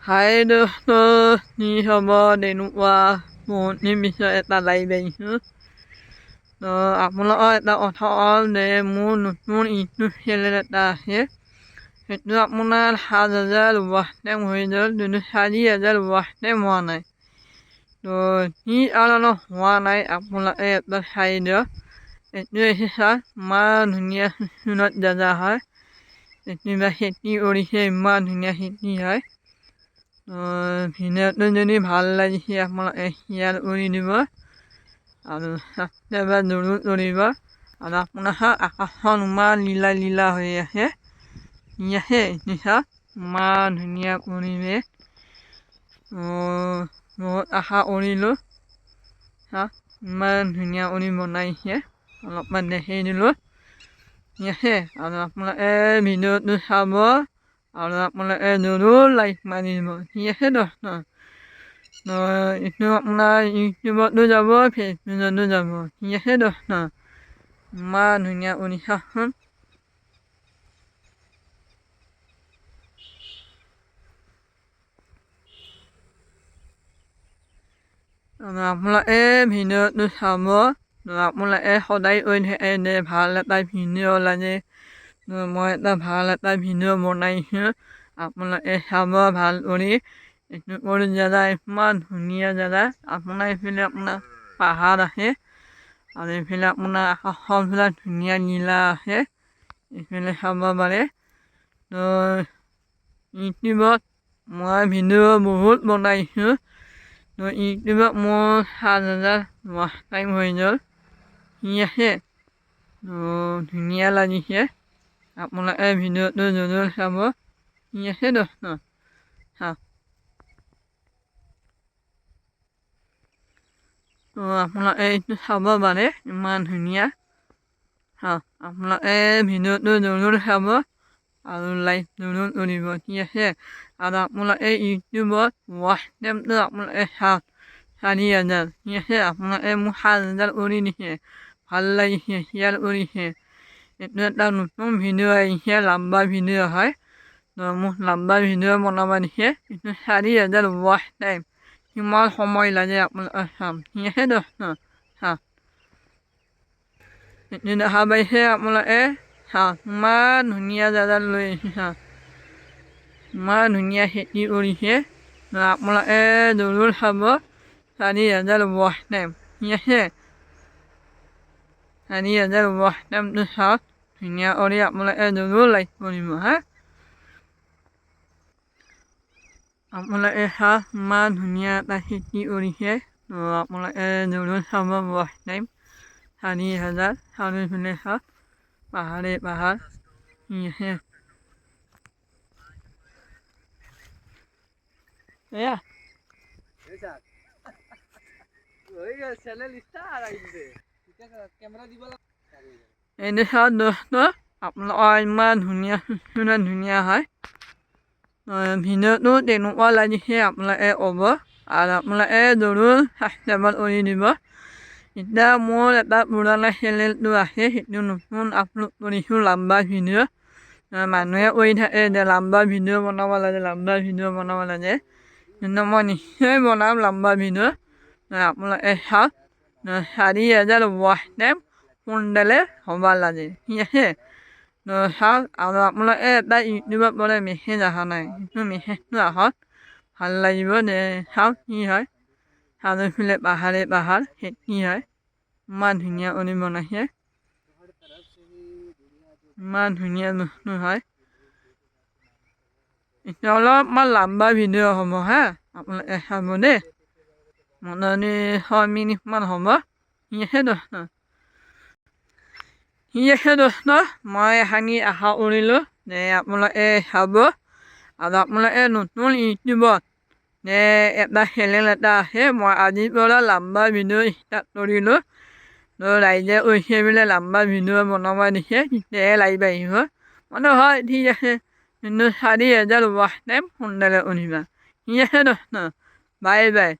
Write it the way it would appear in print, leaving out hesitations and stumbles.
হাই দোস্ত, কি খবৰ? তেনেকুৱা বহুত দিন পিছত এটা লাইভ আহিছোঁ। তো আপোনালোকৰ এটা কথা কওঁ যে মোৰ নতুন ইউটিউব চেনেল এটা আছে। সেইটো আপোনাৰ 7000 ৱাচ টাইম হৈ গ'ল, কিন্তু 4000 ৱাচ টাইম হোৱা নাই। তো কি কাৰণত হোৱা নাই, আপোনালোকে এবাৰ চাই দিয়ক। এইটো হৈছে চাওক, ইমান ধুনীয়া সুন্দৰ জেগা হয়। এইটো খেতি কৰিছে, ইমান ধুনীয়া খেতি হয়। ভিডিঅ'টো যদি ভাল লাগিছে, আপোনালোকে শ্বেয়াৰ কৰি দিব আৰু ছাবস্ক্ৰাইব জৰুৰ কৰিব। আৰু আপোনাৰ আকাশখন ইমান নীলা নীলা হৈ আছে। ঠিক আছে, এইটো চাওক, ইমান ধুনীয়া পৰিৱেশ। বহুত আশা কৰিলোঁ। চাওক, ইমান ধুনীয়া কৰি বনাইছে, অলপমান দেখাই দিলোঁ। ঠিক আছে, আৰু আপোনালোকে ভিডিঅ'টো চাব আৰু আপোনালোকে জৰুৰ লাইক মাৰি দিব। ঠিক আছে দোস্ত। তো এইটো আপোনাৰ ইউটিউবতো যাব, ফেচবুকতো যাব। ঠিক আছে দোস্ত, ইমান ধুনীয়া কৰি চাওকচোন। আৰু আপোনালোকে ভিডিঅ'টো চাব। আপোনালোকে সদায় কৈ থাকে যে ভাল এটা ভিডিঅ' লাগে। মই এটা ভাল এটা ভিডিঅ' বনাইছোঁ, আপোনালোকে চাব ভাল কৰি। এইটো কৰি জেগা, ইমান ধুনীয়া জেগা। আপোনাৰ এইফালে আপোনাৰ পাহাৰ আছে আৰু এইফালে আপোনাৰ আকাশখন ধুনীয়া নীলা আছে, এইফালে চাব পাৰে। তো ইউটিউবত মই ভিডিঅ' বহুত বনাইছোঁ। তো ইউটিউবত মোৰ 7000 ৱাচ টাইম হৈ গ'ল। ঠিক আছে, তো ধুনীয়া লাগিছে। আপোনালোকে ভিডিঅ'টো জৰুৰ চাব। ঠিক আছে দোস্ত, চাওক। তো আপোনালোকে এইটো চাব পাৰে, ইমান ধুনীয়া। চাওক, আপোনালোকে ভিডিঅ'টো জৰুৰ চাব আৰু লাইক জৰুৰ কৰিব। ঠিক আছে, আৰু আপোনালোকে ইউটিউবত ৱাচ টাইমটো আপোনালোকে চাওক, 4000। ঠিক আছে, আপোনালোকে মোক 7000 কৰি দিছে, ভাল লাগিছে, শ্বেয়াৰ কৰিছে। এইটো এটা নতুন ভিডিঅ' আহিছে, লম্বা ভিডিঅ' হয়। তো মোক লম্বা ভিডিঅ' বনাব দিছে। এইটো 4000 ৱাচ টাইম কিমান সময় লাগে আপোনালোকে চাম। ঠিক আছে দোস্ত, চাওক, এইটো দেখা পাইছে আপোনালোকে। চাওক, ইমান ধুনীয়া জেগাত লৈ আহিছোঁ। চাওক, ইমান ধুনীয়া খেতি কৰিছে। আপোনালোকে জৰুৰ চাব, 4000 ৱাচ টাইম। ঠিক আছে, 4000 ৱাচ টাইমটো চাওক ধুনীয়া কৰি, আপোনালোকে জৰুৰ লাইক কৰিব। হা, আপোনালোকে চাওক, ইমান ধুনীয়া এটা খেতি কৰিছে। তো আপোনালোকে জৰুৰ চাব, ৱাচ টাইম 4000। চাৰিওফালে চাওক, পাহাৰে পাহাৰ। ঠিক আছে, এয়া এইটো চাওক দোস্ত, আপোনালোকৰ ইমান ধুনীয়া ধুনীয়া ধুনীয়া হয়। ভিডিঅ'টো তেনেকুৱা লাগিছে আপোনালোকে ক'ব আৰু আপোনালোকে জৰুৰ ছাবস্ক্ৰাইব কৰি দিব। এতিয়া মোৰ এটা পুৰণা চেনেলটো আছে, সেইটো নতুন আপলোড কৰিছোঁ লম্বা ভিডিঅ'। মানুহে কৈ থাকে যে লম্বা ভিডিঅ' বনাব লাগে, লম্বা ভিডিঅ' বনাব লাগে, কিন্তু মই নিশ্চয় বনাম লম্বা ভিডিঅ'। আপোনালোকে চাওক, 4000 ৱাচ টাইম সোনকালে হ'ব লাগে। ঠিক আছে, তো চাওক, আৰু আপোনালোকে এটা ইউটিউবত বোলে মেছেজ অহা নাই, সেইটো মেছেজটো আহক, ভাল লাগিব যে। চাওক কি হয়, চাৰিওফালে পাহাৰে পাহাৰ, খেতি হয়, ইমান ধুনীয়া কৰি বনাইছে, ইমান ধুনীয়া বস্তু হয়। এতিয়া অলপমান লম্বা ভিডিঅ' হ'ব, হা, আপোনালোকে চাব দেই। মোটামুটি 6 মিনিটমান হ'ব। ঠিক আছে দোস্ত, ঠিক আছে দোস্ত, মই এখানি আশা কৰিলোঁ যে আপোনালোকে চাব। আৰু আপোনালোকে নতুন ইউটিউবত যে এটা চেনেল এটা আছে, মই আজিৰ পৰা লম্বা ভিডিঅ' ষ্টাৰ্ট কৰিলোঁ। তো ৰাইজে কৈছে বোলে লম্বা ভিডিঅ' বনাব দিছে, তেতিয়াহে লাইভ আহিব। মানে হয়, ঠিক আছে, কিন্তু 4000 ৱাচ টাইম সোনকালে কৰিবা। ঠিক আছে দোস্ত, বাই বাই।